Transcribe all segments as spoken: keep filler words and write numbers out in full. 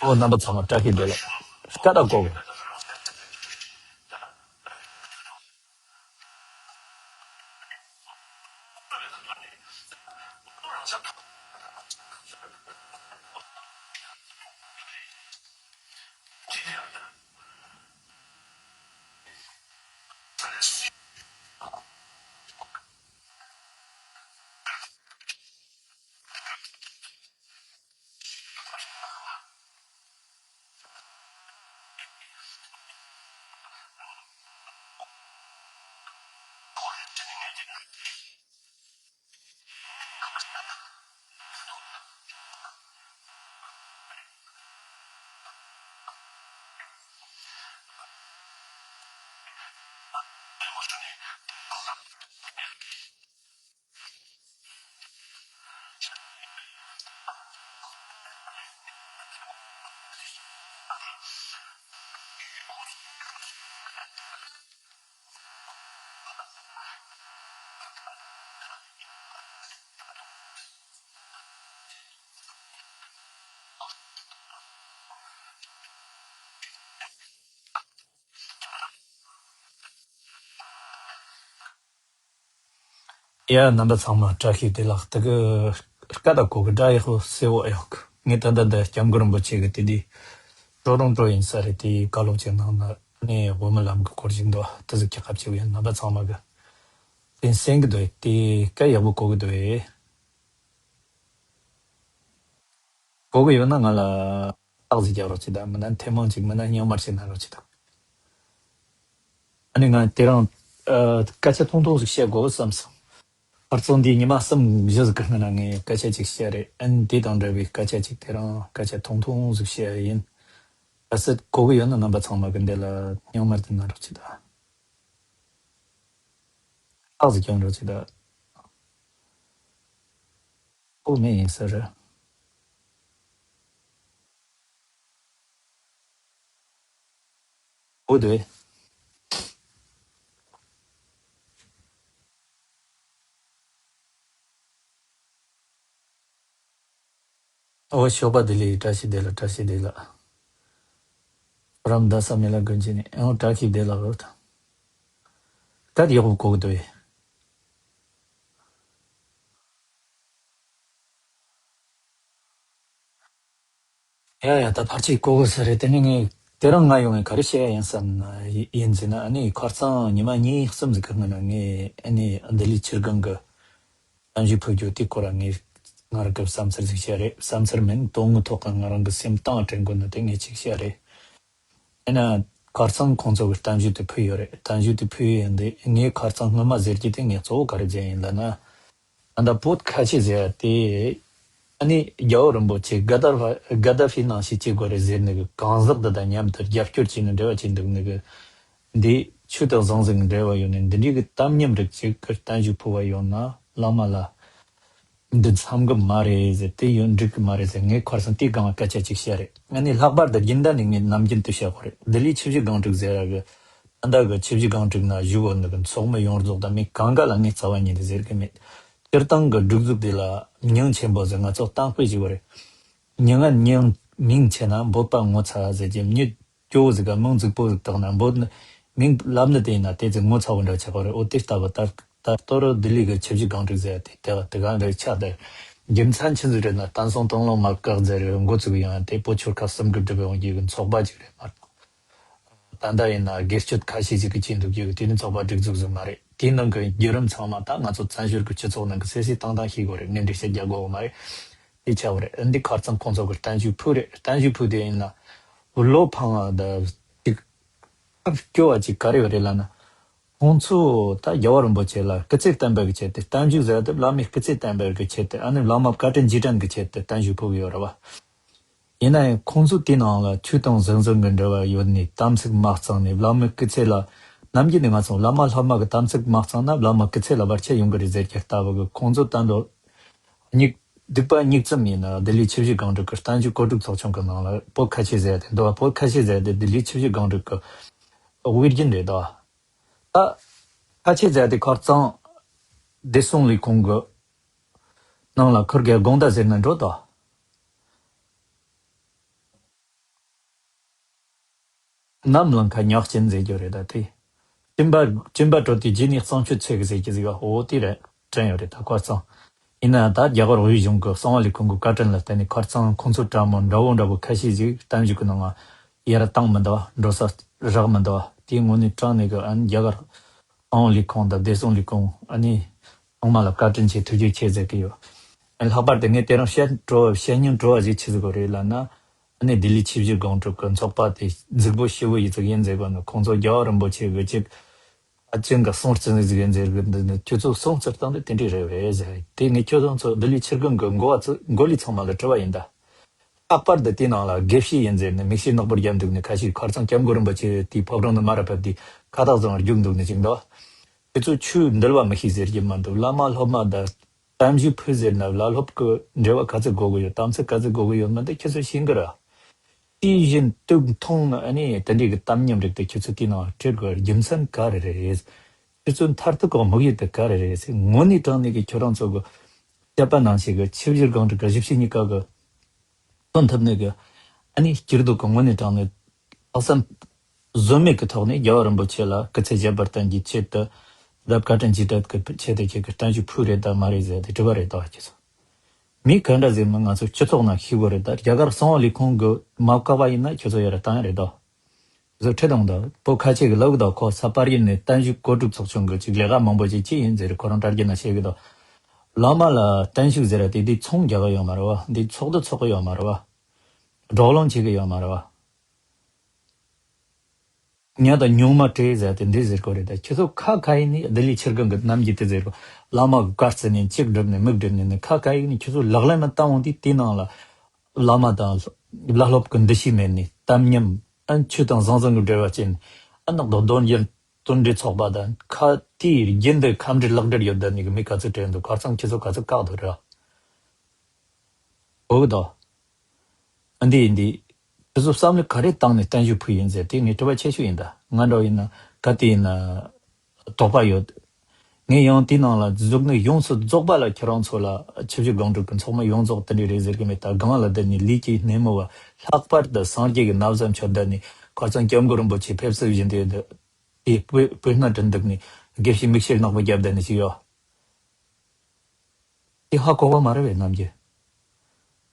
ཨོ་རྣམ་པ་ཚང་མ་བཀྲ་ཤིས་བདེ་ལེགས། སྐད་གྲགས་གོ་གི། ཡ། རྣམ་པ་ཚང་མ་བཀྲ་ཤིས་བདེ་ལེགས། དེ་གི་སྐད་གྲགས་གོ་གི། སྒྲ་ཡག་པོ་གསལ་བོ་ཡོད་གི། ངས་ད་ལྟ་འདི་སྐྱབས་མགོན་རིན་པོ་ཆེ་གི་དེ་དུས་ཀྲོ་རོང་ཀྲོ་ཡིན་ས་རེད། དེའི་བཀའ་སློབ་ཅིག་གནང་ན་ནས་དབུ་མའི་ལམ་གི་སྐོར་ཞིག་འདུག། དེ་ཟིག་གི་སྐབས་ཅིག་ཡིན། རྣམ་པ་ཚང་མ་གི་དེ་གསན་གི་འདུག། དེ་སྐད་ཡག་པོ་གོ་གི་འདུག་ཨེ། གོ་གི་ཡོད་ན་ང་ལ་རྟགས་ཟིག་རྒྱག་རོགས་བྱེད་དང་། མིན་ན་ཐེངས་མང་ཅིག་མིན་ན་རྙིང་མར་ཞིག་གནང་རོགས་བྱེད་དང་། ཨ་ནི་ང་དེ་རིང་ཨ་སྐད་ཆ་ཐུང་ཐུང་ཟིག་བཤད་དགོས་བསམ་སོང་། ཁ་རྩང་འདི་ཉི་མ་གསུམ་བཞི་ཟིག་གི་སྔོན་ན་ངས་སྐད་ཆ་ཅིག་བཤད་རེད། ཨ་ནི་དེ་དང་འདྲ་བའི་སྐད་ཆ་ཅིག་དེ་རིང་སྐད་ཆ་ཐུང་ཐུང་ཟིག་བཤད་ཡིན། གལ་སྲིད་གོ་གི་ཡོད་ན་རྣམ་པ་ཚང་མ་གི་འདི་ལ་རྙིང་མར་དེ་གནང་རོགས་བྱེད་དང་། རྟགས་ཟིག་རྒྱག་རོགས་བྱེད་དང་། ཨོ་མེ་ཡིན་ས་རེད། འོ་དེ། ཨོ་ཞོགས་པ་བདེ་ལེགས། བཀྲ་ཤིས་བདེ་ལེགས། བཀྲ་ཤིས་བདེ་ལེགས། རམ་ད་ས་མེ་ལ་དགོན་ཆེན་ནས། ཨོ་བཀྲ་ཤིས་བདེ་ལེགས། རོ་ད་ད་ཡག་པོ་གོ་གི་འདུག་ཨེ། ཡ་ཡ། ད་ཕལ་ཆེར་གོ་གི་ས་རེད། དེ་ནས་ངས་དེ་རིང་ང་ཡོང་ངས་ག་རེ་བཤད་ཡ་ཡིན་བསམ་ན། ཡིན་ཟེར་ན་ཨ་ནི་ཁ་རྩང་ཉི་མ་གཉིས་གསུམ་ཟིག་གི་སྔོན་ན་ངས་ཨ་ནི་ལྡི་ལི་ཆི་སྒང་གི་གཏམ་བརྗོད་ཕུལ་རྒྱུ་དེ་སྐོར་ལ་ངས་ང་རང་གི་བསམ་ཚུལ་ཟིག་བཤད་རེད། བསམ་ཚུལ་མིན། དོན་དངོས་ཐོག་གི་ང་རང་གི་སེམས་གཏམ་དྲན་དགོས་ནི་དེ་ངས་ཅིག་བཤད་རེད། ཡིན་ན་ཁ་རྩང་ཁོང་ཚོ་གི་གཏམ་བརྗོད་དེ་ཕུལ་ཡོད་རེད། གཏམ་བརྗོད་དེ་ཕུལ་ཡོད་འདི་ངས་ཁ་རྩང་སྔོན་མ་ཟེར་རྒྱུ་དེ་ངས་གཙོ་བོ་ག་རེ་བརྗོད་ཡིན་ལབ་ན། ད་ལྟ་བོད་ཁ་ཆེ་ཟེར་བ་དེ་ཨ་ནི་རྒྱལ་བ་རིན་པོ་ཆེ་ག་དར་ཕ་ག་དར་ཕི་ནང་བཞིན་བྱེད་དགོས་རེད་ཟེར་ནི་གི་གང་ཟག་འདི་དང་མཉམ་དུ་རྒྱབ་སྐྱོར་བྱས་ནས་འབྲེལ་བ་བྱས་འདུག་ནི་གི་འདི་ཆོས་དང་ཟང་ཟིང་འབྲེལ་བ་ཡོད་ནས་འདི་འདྲའི་གི་གཏམ་ཉམས་རིགས་ཅིག་གི་གཏམ་བརྗོད་ཕུལ་བ་ཡོད་ན་བླ་མ་ལ། འདི་འཚམ་གི་མ་རེད་ཟེར། དེ་ཡོད་འགྲིག་གི་མ་རེད་ཟེར། ངས་ཁར་སང་དེའི་སྒང་ལ་སྐད་ཆ་ཅིག་བཤད་རེད། ང་ནི་ལྷག་པར་དུ་རྒྱུན་ལྡན་ནས་ངས་ནམ་རྒྱུན་དུ་བཤད་དགོས་རེད། ལྡི་ལི་ཆུ་བཞི་སྒང་དྲུག་ཟེར་ཡ་གི་ད་ལྟ་གི་ཆུ་བཞི་སྒང་དྲུག་ན་བཞུགས་ཡོད་ནི་གི་ཚོགས་མི་ཡོངས་རྫོགས་དང་མི་གང་ག་ལ་ངས་རྩ་བ་ཉིད་ནས་ཟེར་གི་མེད། སྤྱིར་བཏང་གི་སྒྲིག་འཛུགས་དེ་ལ་མྱིང་ཆེན་པོ་ཟེར། ང་ཚོ་གཏམ་དཔེ་ཞིག་ཡོད་རེད། མྱིང་ང་མྱིང་མིང་ཆེ་ན་འབོད་པ་ངོ་ཚ་ཟེར་གྱི། མྱི་སྐྱོ་བོ་ཟིག་ག་མིང་རྫིག་པོ་ཟིག་བཏགས་ན། འབོད་ནི་མིང་ལབ་ནི་དེ་ཡིན་ན་དེ་ཚོ་ངོ་ཚ་བོ་འདྲ་ཆགས་པ་རེད། འོ་དེ་ལྟ་བུ་ད་ད་ལྟོ་རོ་ལྡི་ལི་གི་ཆུ་བཞི་སྒང་དྲུག་ཟེར་ཡ་དེ་དེ་ག་དེ་ག་འདྲ་ཆགས་ཏེ། རྒྱུ་མཚན་ཆི་ཟིག་རེད་ན། བསྟན་སྲུང་དོན་ལོ་མ་བཀག་ཟེར་རེ་འགོ་བཙུགས་ཡོང་ཡ་དེ་བོད་ཆོལ་ཁ་གསུམ་གི་སྒྲུབ་ཡོང་རྒྱུ་གི་ཚོགས་པ་ཅིག་རེད་མ་གཏོགས། ད་ལྟ་ཡིན་ན་སྒེར་གཅོད་ཁ་ཤས་ཅིག་གི་བྱས་འདུག་རྒྱུ་གི་དེ་ནི་ཚོགས་པ་སྒྲིག་འཛུགས་ཟིག་མ་རེད། དེའི་ནང་གི་བརྒྱུད་རིམ་ཚང་མ་ད་ང་ཚོ་བཙན་བྱོལ་གི་སྤྱི་ཚོགས་ནང་གི་གསལ་བཤད་བཏང་བཏང་ཤེས་དགོས་རེད། ངས་འགྲེལ་བཤད་རྒྱག་དགོས་མ་རེད། དེ་ཆགས་པ་རེད། འདི་ཁར་སང་ཁོང་ཚོ་གི་བསྟན་བཅོས་ཕུལ་རེད། བསྟན་བཅོས་ཕུལ་དེ་ཡིན་ན་བློ་ཕངས་པ་ད་ཅིག་ཐབས་སྐྱོ་བ་ཅིག་ག་རེ་ཡོད་རེད་ལབ་ན། ཁོང་ཚོ་ད་རྒྱལ་བ་རིན་པོ་ཆེ་ལ་སྐུ་ཚེ་བརྟན་པའི་གི་ཆེད་དུ། བསྟན་བཅོས་ཟེར་དེ་བླ་མའི་སྐུ་ཚེ་བརྟན་པའི་གི་ཆེད་དུ། ཨ་ནི་བླ་མ་བཀའ་དྲིན་རྗེས་དྲན་གི་ཆེད་དུ་བསྟན་བཅོས་ཕུལ་གི་ཡོད་རེད་བ། ཡིན་ན་ཡང་ཁོང་ཚོ་དེའི་ནང་ལ་ཆོས་དང་ཟང་ཟིང་གི་འབྲེལ་བ་ཡོད་ནས་དམ་ཚིག་མ་གཙང་ནས། བླ་མའི་སྐུ་ཚེ་ལ་ནམ་རྒྱུན་ནས་ང་ཚོ་བླ་མ་སློབ་མ་གི་དམ་ཚིག་མ་གཙང་ན་བླ་མའི་སྐུ་ཚེ་ལ་བར་ཆད་ཡོང་གི་རེད་ཟེར་གྱི་ལྟ་བུ་གི། ཁོང་ཚོ་ད་འདོད་སྙིགས་སྡིག་པ་སྙིགས་ཙམ་ཡིན་ན། ལྡི་ལི་ཆུ་བཞི་སྒང་དྲུག་གི་བསྟན་བཅོས་གོ་སྒྲིག་ཚོགས་ཆུང་གི་ནང་ལ་བོད་ཁ་ཆེ་ཟེར་ཡ་དེ་འདུག་བ། བོད་ཁ་ཆེ་ཟེར་ཡ་དེ་ལྡི་ལི་ཆུ་བཞི་སྒང་དྲུག་གི་དབུས་རྒྱུན་རེད་དོ། ད་ཁ་ཆེ་ཟེར་ཡ་དེ་ཁར་སང་བདེ་སྲུང་ལས་ཁུངས་གི་ནང་ལ་ཁུར་གེ་དགོང་ཟླ་ཟེར་ན་འགྲོ་དོ། ནམ་ལངས་ཁ་ཉག་གཅིག་ཟེར་རྒྱུ་རེད་ད་དེ། སྦྱིན་པ་སྦྱིན་པ་སྤྲོད་དུས་རྗེས་ནས་གསང་སྤྱོད་ཚིག་ཟེར་གྱི་ཟིག་འོ་དེ་རེད་དྲན་ཡོད་རེད་ད་ཁོ་ཚང་། ཡིན་ན་ད་རྒྱ་གར་དབུས་གཞུང་གི་གསང་བ་ལས་ཁུངས་ཀྱི་བཀའ་དྲིན་ལ་བརྟེན་ནས་ཁོ་ཚང་ཁོང་ཚོ་དྲ་མོ་འདྲ་བོ་འདྲ་བོ་ཁ་ཤས་ཤིག་གཏམ་བརྗོད་ཀྱི་ནང་ང་ཡར་བཏང་མི་འདུག་བ། འགྲོ་ས་རག་མི་འདུག་བ། དེའི་ངོས་ནས་དྲང་ནས་གི་ཨ་ནི་རྒྱ་གར་གསང་བ་ལས་ཁུངས་དང་བདེ་སྲུང་ལས་ཁུངས་ཨ་ནི་ཚང་མ་ལ་བཀའ་དྲིན་ཆེ་ཐུགས་རྗེ་ཆེ་ཟེར་གི་ཡོད། ཨ་ནི་ལྷག་པར་དུ་ངས་དེ་རིང་བཤད་སྤྲོ་བཤད་སྙིང་བྲོ་བ་ཞིག་ཆི་ཟིག་གོ་རེད་ལབ་ན། ཨ་ནི་ལྡི་ལི་ཆུ་བཞི་སྒང་དྲུག་གི་ཚོགས་པ་དེ་གཟིགས་པོ་ཞེ་བོ་ཡི་ཚིག་ཡིན་ཟེར་གོ་ནི་ཁོང་ཚོ་རྒྱལ་བ་རིན་པོ་ཆེ་གི་ཅིག་ཨ་ཅང་གི་གསུང་རྩི་ཟིག་ཡིན་ཟེར་གི་འདི་ནི་ཁྱོད་ཚོ་གསུང་རྩི་སྟངས་དེ་དེ་འདྲས་རེད་བས་ཟེར། དེ་ངས་ཁྱོད་ཚོ་ཚོ་ལྡི་ལི་ཆུ་སྒང་གི་འགོ་བ་ཚོ་འགོ་ལི་ཚང་མ་ལ་དྲི་བ་ཡིན་ད། ལྷག་པར་དུ་དེའི་ནང་ལ་དགེ་བཤེས་ཡིན་ཟེར་ནས་མིག་ཤེལ་ནག་པོ་བརྒྱབ་འདུག་ནས་ཁ་ཤས་ཁར་ཚང་སྐྱབས་མགོན་རིན་པོ་ཆེ་དེའི་ཕོ་བྲང་དུ་མ་ར་ཕེབས་དུས་ཁ་བཏགས་ཚང་རྒྱུག་འདུག་ནས་ཅིག་འདུག་ཁྱོད་ཚོ་ཆོས་འདུལ་བ་མི་ཤེས་ཟེར་གྱི་མ་འདུག་བླ་མ་སློབ་མ་དང་གཏམ་བརྗོད་ཕུལ་ཟེར་ན་བླ་སློབ་ཀྱི་འབྲེལ་བ་ག་ཚོད་དགོས་ཀྱི་ཡོད། གཏམ་ཚིག་ག་ཚོད་དགོས་ཀྱི་ཡོད་མི་འདི་ཁྱེད་ཚོས་ཤེས་ཀྱི་རེད། དེ་བཞིན་དུག་འཐུང་ནི་ཨ་ནི་དེ་འདྲའི་གི་གཏམ་ཉམས་རིགས་དེ་ཁྱེད་ཚོས་དེའི་ནང་སྤྲད་དགོས་རྒྱུ་མཚན་ག་རེ་རེད། ཁྱེད་ཚོའི་མཐར་ཐུག་གི་དམིགས་ཡུལ་དེ་ག་རེ་རེད་ཟེར། དངོས་གནས་དྲང་གནས་ཀྱི་ཁྱོད་རང་ཚོ་གི་བཤད་པ་ནང་བཞིན་གི་ཆུ་བཞི་སྒང་དྲུག་གི་གཞིས་བྱེས་གཉིས་ཀ་གི་མཚོན་ཐུབ་ནི་གི་ཨ་ནི་སྤྱིར་སྡུག་གི་དངོས་གནས་དྲང་གནས་ལྷག་བསམ་ཟོལ་མེད་ཀྱི་ཐོག་ནས་རྒྱལ་བ་རིན་པོ་ཆེ་ལ་སྐུ་ཚེ་ཞབས་པད་བརྟན་གྱི་ཆེད་དུ་རབ་བཀའ་དྲིན་གྱིས་དྲན་གྱི་ཆེད་དུ་ཁྱེད་ཀྱི་བརྟན་བཞུགས་ཕུལ་རེད་དམ་མ་རེད་ཟེར་ཏེ་དྲི་བ་རེད་དོ་ཁྱེད་ཚོ། མི་ག་འདྲ་ཟེར་མིན་ང་ཚོ་སྤྱི་ཚོགས་ནང་ཤེས་དགོས་རེད་ད། རྒྱ་གར་གསང་བ་ལས་ཁུངས་ཀྱི་མ་བཀག་པ་ཡིན་ན་ཁྱེད་ཚོ་ཡར་བཏང་ཡ་རེད་དོ། ཁྱེད་ཚོ་ཁྲིད་དང་དོ་བོད་ཁ་ཆེ་གི་ལབ་གི་དོ་ཁོ་ས་པར་ཡིན་ནས་བརྟན་བཞུགས་གོ་སྒྲིག་ཚོགས་ཆུང་གི་ཅིག་ལས་ཀ་མང་པོ་ཅིག་ཅི་ཡིན་ཟེར་ཁོ་རང་དྲ་རྒྱ་ན་བཤད་གི་དོ། བླ་མ་ལ་བརྟན་བཞུགས་ཟེར་ར་དེ་འདི་ཚོང་རྒྱག་གི་ཡོད་མ་རེད་བ། འདི་ཚོགས་འདུ་ཚོགས་གི་ཡོད་མ་རེད་བ། བགྲོ་གླེང་བྱེད་གི་ཡོད་མ་རེད་བ། ཉ་དང་ཉུང་མ་སྤྲད་ཟེར་དེ་འདི་ཟེར་གོ་རེད་ད། ཁྱེད་ཚོ་ཁ་ཁ་ཡིན་ནི་ལྡི་ལི་ཆུ་སྒང་གི་གནམ་གྱི་དེ་ཟེར་གོ། བླ་མ་གི་བཀའ་བརྩི་ནས་གཅིག་སྒྲུབ་ནས་མིག་སྒྲིབ་ནས་ནི་ཁ་ཁ་ཡིན་ནི་ཁྱེད་ཚོ་ལག་ལེན་ལ་བསྟར་འོང་དུས་དེའི་ནང་ལ་བླ་མ་དང་བླ་སློབ་ཀྱི་འདུ་ཤེས་མེད་ནི་གཏམ་ཉམས་ཨན་ཆོས་དང་ཟང་ཟིང་གི་འབྲེལ་བ་ཅན་ཨ་ནག་རྡོ་རྡོ་རྒྱན་དོན་འབྲེལ་ཚོགས་པ་དང་ཁ་དེའི་རྒྱུན་དུ་ཁམས་འདྲེ་ལག་འདྲེར་ཡོད་ད་ནི་གི་མི་ག་ཚོད་དྲན་འདུག་ཁར་ཚང་ཁྱེད་ཚོ་ག་ཚོད་བཀག་འདུག་ར། འོ་གི་དོ། ཨ་འདི་ཡིན་འདི། དེ་ཚོ་བསམ་བློ་ག་རེ་བཏང་ནས་བརྟན་བཞུགས་ཕུལ་ཡིན་ཟེར་དེ་ངའི་དྲི་བ་ཆེ་ཤོས་ཡིན་ད། ང་འདྲ་བ་ཡིན་ན་ག་དེ་ཡིན་ན་དོགས་པ་ཡོད། ངས་ཡང་དེའི་ནང་ལ་གཟུགས་ནི་ཡོངས་སུ་རྫོགས་པ་ལ་ཁྱེད་རང་ཚོ་ལ་ཆུ་བཞི་སྒང་དྲུག་གི་ཚོགས་མི་ཡོངས་རྫོགས་དེ་འདྲ་རེད་ཟེར་གི་མེད་ད། སྒང་ལ་བསྡད་ནས་ལུས་ཀྱི་སྣེ་མོ་བ་ལྷག་པར་དུ་སངས་རྒྱས་ཀྱི་ན་བཟའ་མཆོད་བསྡད་ནས་ཁར་ཚང་སྐྱབས་མགོན་རིན་པོ་ཆེ་ཕེབས་བསུ་བཞིན་དུ་ཡོད་འདུག་དེ་སྤོས་སྤོས་སྣ་དྲན་འདུག་ནས་དགེ་བཤེས་མིག་ཤེལ་ནག་པོ་བརྒྱབ་བསྡད་ནས་ཅི་ཡོད། དེ་ཧ་གོ་བ་མ་རེད་བས་རྣམས་ཀྱིས།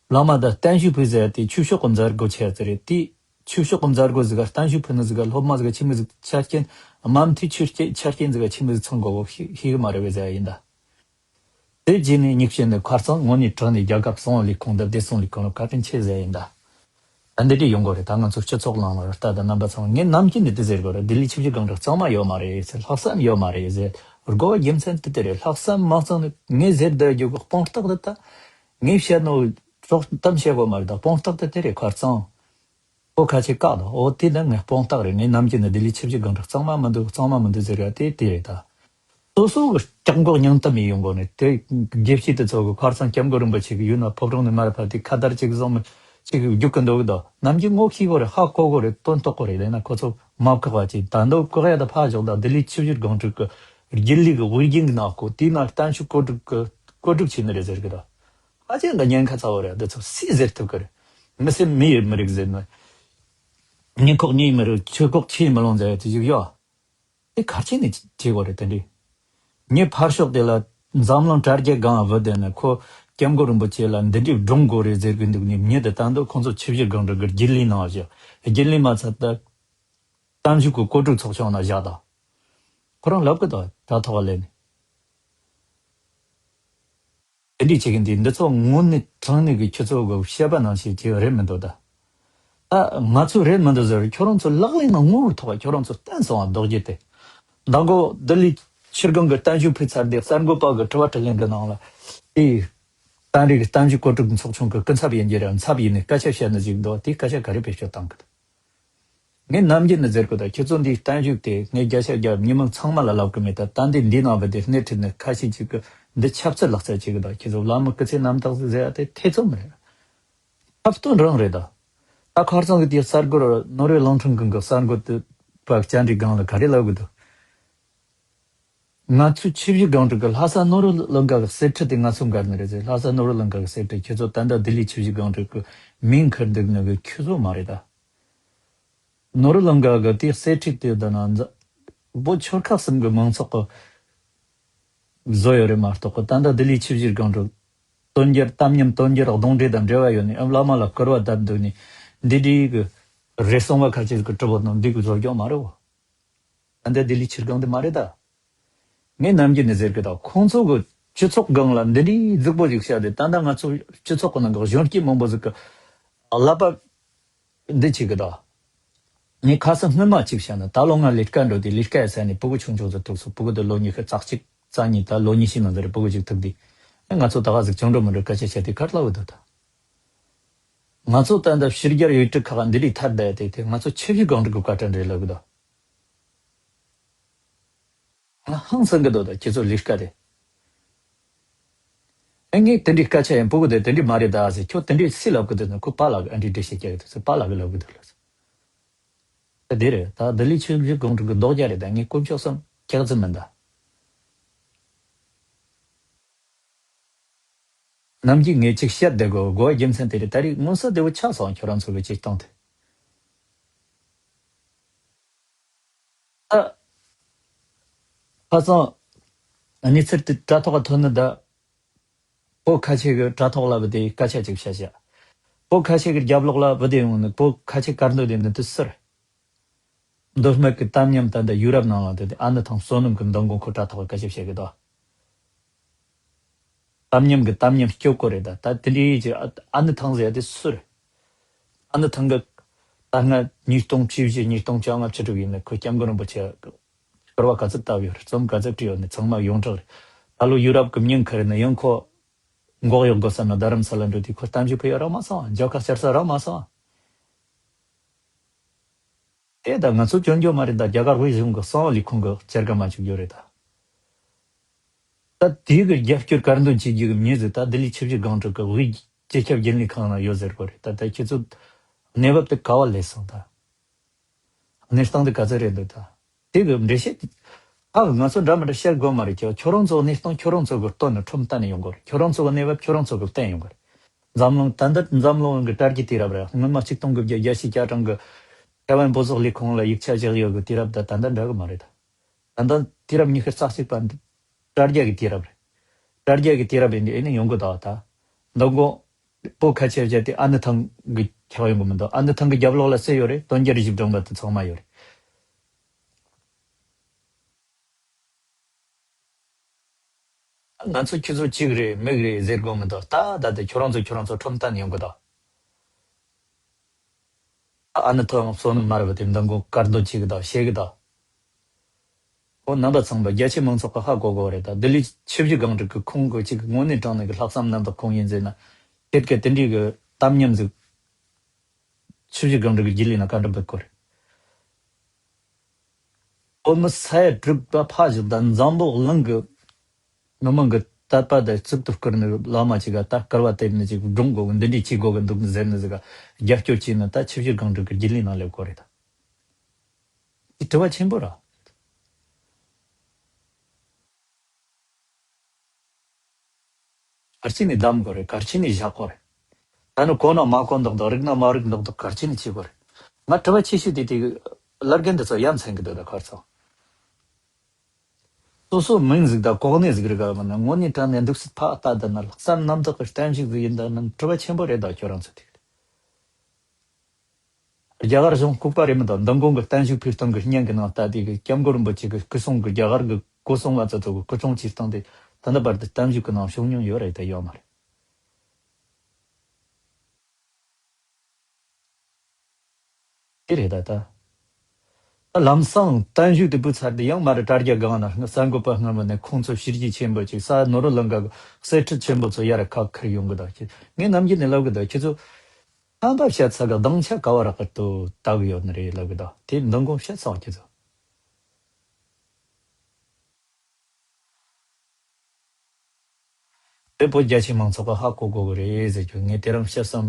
བླ་མ་དང་བརྟན་བཞུགས་ཕུལ་ཟེར་ཏེ་ཆོས་ཕྱོགས་ཀྱི་མཛད་སྒོ་ཆེ་ཟེར་རེད་དེ། ཆོས་ཕྱོགས་ཀྱི་མཛད་སྒོ་ཟིག་ག་བརྟན་བཞུགས་ཕུལ་ནི་ཟིག་ག་སློབ་མ་ཟིག་ག་ཆི་མོ་ཟིག་ཆ་རྐྱེན། མ་མཐའི་ཆོས་རྐྱེན་ཆ་རྐྱེན་ཟིག་ག་ཆི་མོ་ཟིག་ཚང་དགོས་གོ་ཤེས་ཤེས་གི་མ་རེད་བས་ཟེར་ཡ་ཡིན་ད། དེ་རྗེས་ནས་ཉིག་བཤད་ནས་ཁར་ཚང་དངོས་གནས་དྲང་ནས་རྒྱལ་ཁབ་གསང་བ་ལས་ཁུངས་དང་བདེ་སྲུང་ལས་ཁུངས་ལ་བཀའ་དྲིན་ཆེ་ཟེར་ཡ་ཡིན་ད། ད་འདི་འདྲས་ཡོང་གོ་རེད་ད། ང་ཚོ་སྤྱི་ཚོགས་ནང་ལ་ལྟ་དང་རྣམ་པ་ཚང་མ་ངས་ནམ་རྒྱུན་ནས་དེ་ཟེར་གོ་རེད། ལྡི་ལི་ཆུ་བཞི་སྒང་དྲུག་གཙང་མ་ཡོད་མ་རེད་ཟེར། ལྷག་བསམ་ཡོད་མ་རེད་ཟེར། དགོས་པ་རྒྱུ་མཚན་དེ་དེ་རེད། ལྷག་བསམ་མ་གཙང་ནས་ངས་ཟེར་བསྡད་རྒྱུ་གི་དཔང་རྟགས་དེ་ད། ངས་བཤད་ནོ་རོགས་གཏམ་བཤད་དགོས་མ་རེད་ད། དཔང་རྟགས་དེ་དེ་རེད་ཁར་ཚང་། ཨོ་ཁ་ཆེ་བཀག་དང་ཨོ་དེ་ད་ངས་དཔང་རྟགས་རེད། ངས་ནམ་རྒྱུན་ནས་ལྡི་ལི་ཆུ་བཞི་སྒང་དྲུག་གཙང་མ་མི་འདུག་གཙང་མ་མི་འདུག་ཟེར་ཡ་དེ་དེ་རེད་ད། སོ་སོ་གི་སྐྱག་འགོག་སྙིང་གཏམ་ཡིན་ཡོང་གོ་ནས་དེ་དགེ་བཤེས་དེ་ཚོ་གི་ཁར་ཚང་སྐྱབས་མགོན་རིན་པོ་ཆེ་གི་ཡུལ་ན་ཕོ་བྲང་ནས་མར་ཕབ་དེ་ཁ་དར་གཅིག་བཟང་མི་གཅིག་གི་རྒྱུག་གི་འདུག་གི་དོ། ནམ་རྒྱུན་ངོ་ཤེས་གོ་རེད། ཧ་གོ་གོ་རེད། དོན་རྟོགས་གོ་རེད། ཡིན་ན་ཁོ་ཚོ་མ་བཀག་པ་ཅིག་ད་འདོད་བཀག་ཡ་ད་ཕ་ཞོག་ད་ལྡི་ལི་ཆུ་བཞི་སྒང་དྲུག་གི་རྒྱུན་ལས་གི་དབུ་རྒྱན་གི་ནང་ཁོ་དེའི་ནང་བརྟན་བཞུགས་བཀོད་སྒྲིག་གི་བཀོད་སྒྲིག་བྱས་ནི་རེད་ཟེར་གི་དོ། ཧ་ཅང་གི་ཉེན་ཁ་ཚ་བོ་རེད། འདི་ཚོ་སུས་ཟེར་ཐུབ་གི་རེད། མི་སེམས་མི་ཡི་མི་རིགས་ཟེར་ནི། ཉེན་ཁོག་ཉེ་མི་རིགས་ཆོས་ཁོག་ཆེ་མི་ལོང་ཟེར་ཡ་དེ་ཞིག་ཡོད། དེ་གར་ཆེན་ནས་བྱེད་དགོས་རེད་དེ་འདྲས། ངས་ཕར་ཕྱོགས་དེ་ལ་འཛམ་གླིང་དྲ་རྒྱའི་སྒང་བུད་དེ་ནས་ཁོ་སྐྱབས་མགོན་རིན་པོ་ཆེ་ལ་འདི་འདྲས་སྒྲུང་དགོས་རེད་ཟེར་གི་འདུག་ནས་མྱི་དེ་ད་འདོད་ཁོང་ཚོ་ཆུ་བཞི་སྒང་དྲུག་གི་རྒྱུན་ལས་ནང་བཞག་རྒྱུན་ལས་མ་ཚད་ད། གཏམ་བཞུགས་ཀྱི་བཀོད་སྒྲིག་ཚོགས་ཆུང་ན་བཞག་དང་། ཁོ་རང་ལབ་གི་འདུག་དྲ་ཐོག་ལ་ནི། དེ་འདྲས་བྱེད་གི་འདི་འདི་ཚོ་དངོས་གནས་དྲང་གནས་ཀྱི་ཁྱོད་ཚོ་གི་བཤད་པ་ནང་བཞིན་བྱེད་རེད་མི་འདུག་ད། ད་ང་ཚོ་རེད་མི་འདུག་ཟེར་ཁྱོད་རང་ཚོ་ལག་ལེན་ནང་དངོས་པོའི་ཐོག་ཁྱོད་རང་ཚོ་བསྟན་སོང་བ་རྡོག་རྒྱུ་དེ། མདང་གོ་ལྡི་ལི་ཆུ་སྒང་གི་བརྟན་བཞུགས་ཕུལ་ཚར་དེ་གསར་འགོད་པ་གི་དྲི་བ་དྲིས་ལན་གི་ནང་ལ་དེ། བསྟན་རིག་གཏམ་བཤད་བཀོད་སྒྲིག་ཚོགས་ཆུང་གི་སྐུ་ཚབ་ཡིན་གྱི་རེད། ཚབ་ཡིན་ནས་སྐད་ཆ་བཤད་ནི་ཞིག་འདུག་དེ་སྐད་ཆ་ག་རེ་བེད་སྤྱོད་བཏང་གི་འདུག་ངས་ནམ་རྒྱུན་ནས་ཟེར་གི་ད་ཁྱེད་ཚོ་འདིའི་བརྟན་བཞུགས་དེ་ངས་བརྒྱ་ཆ་བརྒྱ་མི་མང་ཚང་མ་ལ་ལབ་གི་མེད་ད། ད་འདི་འདི་ནང་བུད་དེ་སྣེ་ཁྲིད་ནས་ཁ་ཤས་ཅིག་གི་འདི་ཆབ་སྲིད་ལག་རྩལ་བྱེད་གི་ད། ཁྱེད་ཚོ་བླ་མ་སྐུ་ཚེ་རྣམ་དག་ཟེར་ཡ་དེ་ཐེ་ཚོམ་རེད། ཐབས་སྟོན་རང་རེད་ད། ད་ཁར་སང་གི་དེ་གསར་འགོད་ནོར་ཝེ་གླིང་ཕྲན་གང་གི་གསར་འགོད་དེ་བ་བཅར་འདྲི་སྒང་ལ་ག་རེ་ལབ་གི་འདུག་ང་ཚོས་ཆུ་བཞི་སྒང་དྲུག་གི་ལྷ་ས་ནོར་ཝེ་གླིང་ག་གི་གསེར་ཁྲི་དེ་ང་ཚོ་འགལ་ནི་རེད་ཟེར། ལྷ་ས་ནོར་ཝེ་གླིང་ག་གི་གསེར་ཁྲི་ཁྱེད་ཚོ་ད་ལྟ་ལྡི་ལི་ཆུ་བཞི་སྒང་དྲུག་གི་མིང་ཁུར་འདུག་ནི་གི་ཁྱོད་ཚོ་མ་རེད་ད། ནོར་བུ་གླིང་ག་གི་དེ་གསེར་ཁྲི་དེ་ད་ན་འཛ་བོད་ཆོལ་ཁ་གསུམ་གི་མང་ཚོགས་ཀྱི་བཟོ་ཡོད་རེད་མ་གཏོགས་གི། ད་ལྟ་ལྡི་ལི་ཆུ་བཞིར་སྒང་དྲུག་དོན་འགྱུར་གཏམ་ཉམས་དོན་འགྱུར་གདོན་འདྲེ་དང་འབྲེལ་བ་ཡོད་ནས་ཨ་བླ་མ་ལ་སྐུར་བ་བཏབ་འདུག་ནས་འདི་འདྲའི་གི་རེ་ཟུང་བ་ཁ་ཅིག་གི་གྲུབ་པོ་རྣམས་འདི་གི་བཟོ་སྐྱོང་མ་རེད་བོ། ད་ལྟ་ལྡི་ལི་ཆུ་སྒང་དེ་མ་རེད་ད། ངས་ནམ་རྒྱུན་ནས་ཟེར་གི་ད། ཁོང་ཚོ་གི་སྤྱི་ཚོགས་སྒང་ལ་འདི་འདྲའི་རྫིག་པོ་ཞིག་བཤད་དེ། ད་ལྟ་ང་ཚོ་སྤྱི་ཚོགས་ཀྱི་ནང་གི་གཞོན་སྐྱེས་མང་པོ་ཟིག་གི་ཀླད་པ་འདི་བྱེད་གི་ད། ངས་ཁ་སང་སྔོན་མ་གཅིག་བཤད་ན། ད་ལོ་ང་ལས་ཀ་འགྲོ་དུས་ལས་ཀ་ཡི་ས་ནས་ཕྲུ་གུ་ཆུང་ཆུང་ཟིག་ཐུག་སོང་། ཕྲུ་གུ་དེ་ལོ་ཉི་ཤུ་རྩ་གཅིག་རྩ་གཉིས། ད་ལོ་ཉི་ཤུའི་ནང་ཟིག་རེད། ཕྲུ་གུ་ཅིག་ཐུག་དུས་ཨེ་ང་ཚོ་ད་ག་ཟིག་བཅིངས་འགྲོལ་མི་འགྲོ་སྐད་ཆ་བཤད་དུས་ག་རེ་ལབ་གི་འདུག་ད། ང་ཚོ་ད་ལྟ་ཕྱི་རྒྱལ་ཡུལ་གྲུ་ཁག་འདི་རིགས་ཐར་བསྡད་དེ་དེ་ང་ཚོ་ཆུ་བཞི་སྒང་དྲུག་གི་བཀའ་དྲིན་རེད་ལབ་གི་འདུག་ང་ཧང་སང་གི་འདུག་ད་ཁྱེད་ཚོ་ལས་ཀ་དེ། ཨེ་ངས་དེ་འདྲའི་སྐད་ཆ་ཡང་ཕྲུ་གུ་དེ་དེ་འདྲའི་མ་རེད་ད་ཟེར། ཁྱོད་དེ་འདྲའི་སུས་ལབ་གི་འདུག་ན། ཁོ་པཱ་ལགས་ཨ་འདྲའི་འགྲེལ་བཤད་རྒྱག་གི་འདུག་ཟེར། པཱ་ལགས་གིས་ལབ་གི་འདུག་ལབ་ཟེར། ད་དེ་རེད། ད་ལྡི་ལི་ཆུ་བཞི་སྒང་དྲུག་གི་རྡོག་རྒྱག་རེད། ད་ངས་དཀོན་མཆོག་གསུམ་ཁྱེད་ཚོ་མིན་ད། ནམ་རྒྱུན་ངས་ཅིག་བཤད་བསྡད་དགོས་དགོས་པ་རྒྱུ་མཚན་དེ་རེད། ད་རེས་མངོན་གསལ་དོད་པོ་ཆགས་སོང་། ཁྱོད་རང་ཚོ་གི་བྱེད་སྟངས་དེ། ཨ། ཁ་སང་གནས་ཚུལ་དེ་དྲ་ཐོག་ག་ཐོན་ནི་ད། བོད་ཁ་ཆེ་གི་དྲ་ཐོག་ལ་བུད་དེ་སྐད་ཆ་ཅིག་བཤད་བྱ། བོད་ཁ་ཆེ་གི་རྒྱབ་ལོགས་ལ་བུད་དེ་ཡོང་ནི་བོད་ཁ་ཆེ་དཀར་འདོན་དེ་འདི་དུ་སུ་རེད། མདོ་སྨད་ཀྱི་གཏམ་ཉམས་ད་ལྟ་ཡུ་རོབ་ནང་ལ་དེ་ཨ་ནི་ཐང་བསོད་ནམས་ཀྱི་མདང་དགོང་ཁོ་དྲ་ཐོག་གི་སྐད་ཆ་བཤད་གི་འདུག་གཏམ་ཉམས་ཀྱི་གཏམ་ཉམས་སྐྱོ་པོ་རེད་ད། ད་དེ་འདྲའི་ཅིག་ཨ་ཨ་ནི་ཐང་ཟེར་ཡ་དེ་སུ་རེད། ཨ་ནི་ཐང་གི་ད་སྔ་ཉིས་སྟོང་བཅུ་བཞི་ཉིས་སྟོང་བཅོ་ལྔ་བཅུ་དྲུག་ཡིན་ན་ཁོ་སྐྱབས་མགོན་རིན་པོ་ཆེ་སྐུར་བ་ག་ཚོད་བཏབ་ཡོད་རེད། རྩོམ་ག་ཚོད་བྲིས་ཡོད་ནི་ཚང་མ་ཡོངས་གྲགས་རེད། ད་ལོ་ཡུ་རོབ་ཀྱི་མྱིང་ཁུར་ནས་ཡང་ཁོ་མགོ་གཡོག་དགོས་བསམ་ན་རྡ་རམ་ས་ལ་འགྲོ་དུས་ཁོ་གཏམ་རྒྱུད་ཕུད་ཡ་རག་མ་སོང་། མཇལ་ཁ་བཅར་ས་རག་མ་སོང་། དེ་ད་ང་ཚོ་སྐྱོན་བརྗོད་མ་རེད་ད། རྒྱ་གར་དབུས་གཞུང་གི་གསང་བ་ལས་ཁུངས་གི་བཅར་ག་མ་བཅུག་རྒྱུ་རེད་ད། ད་དེ་གི་རྒྱབ་སྐྱོར་དཀར་འདོན་བྱེད་རྒྱུ་གི་མྱི་ཟིག་ད་ལྡི་ལི་ཆུ་བཞི་སྒང་དྲུག་གི་དབུས་སྤྱི་ཁྱབ་རྒྱུན་ལས་ཁང་ན་ཡོད་ཟེར་གོ་རེད་ད། ད་ཁྱེད་ཚོ་གནས་བབ་དེ་ག་བ་སླེབས་སོང་ད། གནས་སྟངས་དེ་ག་ཚོད་རེད་འདུག་ད། དེ་གི་འགྲེལ་བཤད་ཧ་གི་ང་ཚོ་འདྲ་མི་འདྲ་བཤད་དགོས་མ་རེད། ཁྱོད་ཁྱོད་རང་ཚོ་གནས་སྟངས་ཁྱོད་རང་ཚོ་གི་སྟོན་ནས་ཁྲོམ་གཏན་ནས་ཡོང་དགོས་རེད། ཁྱོད་རང་ཚོ་གི་གནས་བབ་ཁྱོད་རང་ཚོ་གི་བསྟན་ཡོང་དགོས་རེད། འཛམ་གླིང་ད་ལྟ་འཛམ་གླིང་གི་དྲ་རྒྱའི་དུས་རབས་རེད། སྔོན་མ་ཆིག་སྟོང་དགུ་བརྒྱ་བརྒྱད་ཅུ་གྱ་གྲངས་གི་ཐའེ་ཝན་བོད་སོག་ལས་ཁུངས་ལ་ཡིག་ཆ་བཞག་ཡོད་གི་དུས་རབས་དང་ད་ལྟ་འདྲ་གི་མ་རེད་ད། ད་ལྟ་དུས་རབས་ཉི་ཤུ་རྩ་གཅིག་པ་འདི་དྲ་རྒྱ་གི་དུས་རབས་རེད། དྲ་རྒྱ་གི་དུས་རབས་ཡིན་དུས་ཨེ་ནི་ཡོང་གི་འདུག་ད། མདང་དགོང་བོད་ཁ་ཆེ་བརྒྱད་དེ་ཨ་ནི་ཐང་གི་ཁྱག་ཡོང་གི་མི་འདུག་ཨ་ནི་ཐང་གི་རྒྱབ་ལོགས་ལ་སུ་ཡོད་རེད། དོན་རྒྱལ་རི་ཞིག་སྒྲོན་པ་དེ་ཚང་མ་ཡོད་རེད། ང་ཚོ་ཁྱོད་ཚོ་གཅིག་རེད་མིག་རེད་ཟེར་དགོས་མི་འདུག་ད་ད་ལྟ་ཁྱོད་རང་ཚོ་ཁྱོད་རང་ཚོ་ཁྲོམ་གཏན་ཡོང་གི་འདུག་ཨ་ནི་ཐང་བསོད་ནམས་མར་བ་དེ་མདང་དགོང་དཀར་འདོན་བྱེད་གི་དང་བཤད་གི་དང་། འོ་རྣམ་པ་ཚང་མ་རྒྱ་ཆེ་མང་ཚོགས་ཀྱི་ཧ་གོ་གོ་རེད་ད། ལྡི་ལི་ཆུ་བཞི་སྒང་དྲུག་གི་ཁོང་གི་གཅིག་དངོས་གནས་དྲང་གནས་ཀྱི་ལྷག་བསམ་རྣམ་དག་ཁོང་ཡིན་ཟེར་ན། ཁྱེད་ཀྱི་དེ་འདྲའི་གི་གཏམ་ཉམས་ཟིག་ཆུ་བཞི་སྒང་དྲུག་གི་རྒྱུན་ལས་ན་བཀའ་འདྲི་འབུལ་དགོས་རེད། འོ་མི་ས་ཡ་དྲུག་པ་ཕ་བཞི་དང་འཛམ་བུ་གླིང་གི་མི་མང་གི་དད་པ་དང་གཙུག་ཏུ་བཀུར་ནས་བླ་མ་ཅིག་ག་ད་སྐུར་བ་བཏབ་ནས་ཅིག་སྒྲུང་གོ་གི་འདི་འདྲས་བྱེད་དགོས་གི་འདུག་ཟེར་ནས་ཟིག་ག་རྒྱབ་སྐྱོར་བྱས་ནས་ད་ཆུ་བཞི་སྒང་དྲུག་གི་རྒྱུན་ལས་ནང་སླེབས་དགོས་རེད་ད། འདི་དྲི་བ་ཆེན་པོ་ར། གར་ཆེ་ནས་གདམ་དགོས་རེད། གར་ཆེ་ནས་བཞག་དགོས་རེད། ད་ནི་གོ་ན་མ་གོ་མདོག་མདོག་རིག་ན་མ་རིག་མདོག་མདོག་གར་ཆེ་ནས་བྱེད་དགོས་རེད། ང་དྲི་བ་ཆེ་ཤོས་དེ་དེ་བླ་རྒན་འདི་ཚོ་ཡ་མཚན་གི་འདུག་ད་ཁར་ཚང་། སོ་སོ་མིང་ཟིག་དང་གོ་གནས་ཟིག་རིག་ག་མིན་ན་དངོས་གནས་དྲང་ནས་འདུག་སྲིད་ཕ་ཨ་ལྟ་ད་ན་ལྷག་བསམ་རྣམ་དག་གི་གཏམ་ཞིག་ཟིག་ཡིན་ད་ནི་དྲི་བ་ཆེན་པོ་རེད་ད་ཁྱོད་རང་ཚོ་དེ། རྒྱ་གར་གཞུང་ལྐུགས་པ་རེད་མི་འདུག་མདང་དགོང་གི་གཏམ་བཤད་ཕུལ་སྟངས་གི་བརྙན་གི་ནང་ལྟ་དེ་གི་སྐྱབས་མགོན་རིན་པོ་ཆེ་གི་སྐུ་སྲུང་གི་རྒྱ་གར་གི་སྐུ་སྲུང་བ་ཚོ་ཚོ་གི་སྐུ་སྲུང་བྱེད་སྟངས་དེ་ད་ལྟ་བར་དུ་གཏམ་བཤད་གི་ནང་བྱུང་མྱོང་ཡོད་རེད་ད་ཡོད་མ་རེད། དེ་རེད་ད་ད། ད་ལམ་སང་བརྟན་བཞུགས་དེ་ཕུལ་ཚར་དུས་ཡང་མ་རེད་དྲ་རྒྱ་སྒང་ན་གསར་འགོད་པ་སྔ་མོ་ནས་ཁོང་ཚོ་ཕྱི་རྒྱལ་ཆེན་པོ་ཅིག་ས་ནོར་བུ་གླིང་ག་གི་གསེར་ཁྲི་ཆེན་པོ་ཚོ་ཡར་ཁ་ཁུར་ཡོང་གི་ད་ཁྱེད་ངས་ནམ་རྒྱུན་ནས་ལབ་གི་ད་ཁྱེད་ཚོ་ཧམ་པ་བཤད་ཚ་གི་སྡང་ཆ་ག་བ་རག་གི་ཏུ་ལྟ་གི་ཡོད་ནི་རེད་ལབ་གི་ད་དེ་མདང་དགོང་བཤད་ཚར་ཁྱེད་ཚོ། དེ་བོད་རྒྱ་ཆེ་མང་ཚོགས་ཀྱི་ཧ་གོ་དགོས་གི་རེད་ཟེར་རྒྱུ་ངས་དེ་རིང་བཤད་བསམ་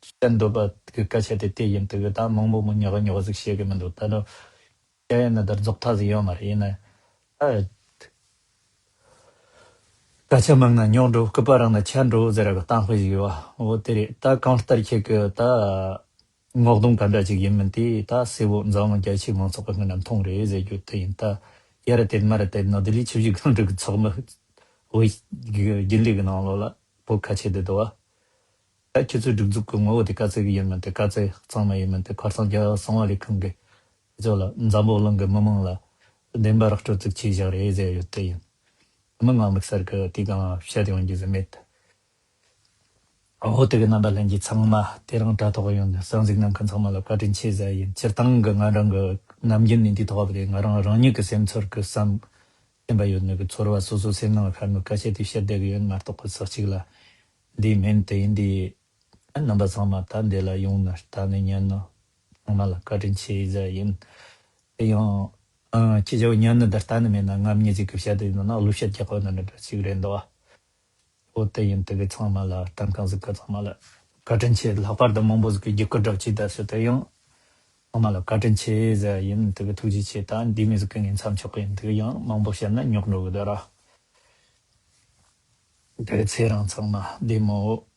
བཤད་འདོད་པ་གི་སྐད་ཆ་དེ་དེ་ཡིན་དུས་ད་མང་པོ་མི་ཉོག་ཉོག་ཟིག་བཤད་གི་མི་འདུག་ད་ནི་བཤད་ཡ་ན་ད་རྫོགས་མཐའ་ཟིག་ཡོད་མ་རེད། ཡིན་ན་ཨ་སྐད་ཆ་མང་ན་ཉོག་འགྲོ་སྐུད་པ་རིང་ན་ཆད་འགྲོ་ཟེར་གི་གཏམ་དཔེ་ཞིག་ཡོད་བ། འོ་དེ་རེད། ད་གང་ལྟར་ཁྱེད་ཀྱི་ད། ངོ་གདོང་ག་འདྲ་ཅིག་ཡིན་མིན་དེ་ད་གསལ་བོ་འཛམ་གླིང་རྒྱ་ཆེའི་མང་ཚོགས་ཀྱི་སྔོན་ན་མཐོང་རེད་ཟེར་རྒྱུ་དེ་ཡིན། ད་ཡར་དེད་མར་དེད་ནོ་དེ་ལས་ཆུ་བཞི་སྒང་དྲུག་གི་ཚོགས་མི་བོད་ཀྱི་རྒྱུན་ལས་ཀྱི་ནང་ལོགས་ལ་བོད་ཁ་ཆེ་དེ་འདུག་བ། ད་ཁྱེད་ཚོའི་སྒྲིག་འཛུགས་ཀྱི་ངོ་བོ་དེ་ག་ཚད་ཀྱི་ཡིན་མིན་དེ། ག་ཚད་གཙང་མ་ཡིན་མིན་དེ། ཁ་སང་རྒྱལ་བ་གསང་བ་ལྷན་ཁང་གིས་ཁྱེད་ཚོ་ལ་འཛམ་བུ་གླིང་གི་མི་མང་ལ་བདེན་པ་ར་སྤྲོད་ཚིག་ཆེ་བཞག་རེད་ཟེར་ཡོད་དེ་ཡིན། མི་ང་དམིགས་བསལ་གྱི་དེ་གང་བཤད་ཡོང་རྒྱུ་ཟིག་མེད། འོ་དེ་གི་རྣམ་པ་ལྷན་རྒྱས་ཚང་མ་དེ་རིང་དྲ་ཐོག་ཡོང་ནས་གསན་གཟིགས་གནང་མཁན་ཚང་མ་ལ་བཀའ་དྲིན་ཆེ་ཟེར་ཡིན། སྤྱིར་བཏང་གི་ང་རང་གི་ནམ་རྒྱུན་ནས་འདི་ཐོག་ལ་ང་རང་རང་ཉིད་ཀྱི་སེམས་ཚོར་གྱི་བསམ་སེམས་པ་ཡོད་ནི་གི་ཚོར་བ་སོ་སོ་སེམས་ནང་ཤར་ནི་སྐད་ཆ་དེ་བཤད་བསྡད་གི་ཡོད་མ་གཏོགས་གི་ས་གཅིག་ལ་འདི་མིན་དེ་ཡིན། འདི་རྣམ་པ་ཚང་མ་ད་འདི་ལ་ཡོང་ནས་ལྟ་ནས་ཉན་ནི་ཚང་མ་ལ་བཀའ་དྲིན་ཆེ་ཟེར་ཡིན། དེ་ཡང་ཨ་ཁྱེད་ཅག་ཉན་ནི་འདི་ལྟ་ནི་མེད་ན་ང་མྱི་ཟིག་གི་བཤད་དེ་ཡིན་ན་གླུ་བཤད་རྒྱག་གོ་ནི་འདྲ་ཟིག་རེད་འདུག་བ། འོ་དེ་ཡིན། དེ་གི་ཚང་མ་ལ་ལྟ་མཁན་ཟིག་གི་ཚང་མ་ལ་བཀའ་དྲིན་ཆེ། ལྷག་པར་དུ་མང་པོ་ཟིག་གི་བརྒྱུད་སྐུལ་སྒྲུབ་ཅིག་ད་ཟེར་དེ་ཡང་ཚང་མ་ལ་བཀའ་དྲིན་ཆེ་ཟེར་ཡིན། དེ་གི་ཐུགས་རྗེ་ཆེ། ད་འདི་མི་ཟིག་གི་ངས་མཚམས་འཇོག་གི་ཡིན། དེ་གི་ཡང་མང་པོ་བཤད་ན་རྙོག་འགྲོ་གི་འདུག་ར། དེ་གི་ཚེ་རིང་ཚང་མ་བདེ་མོ།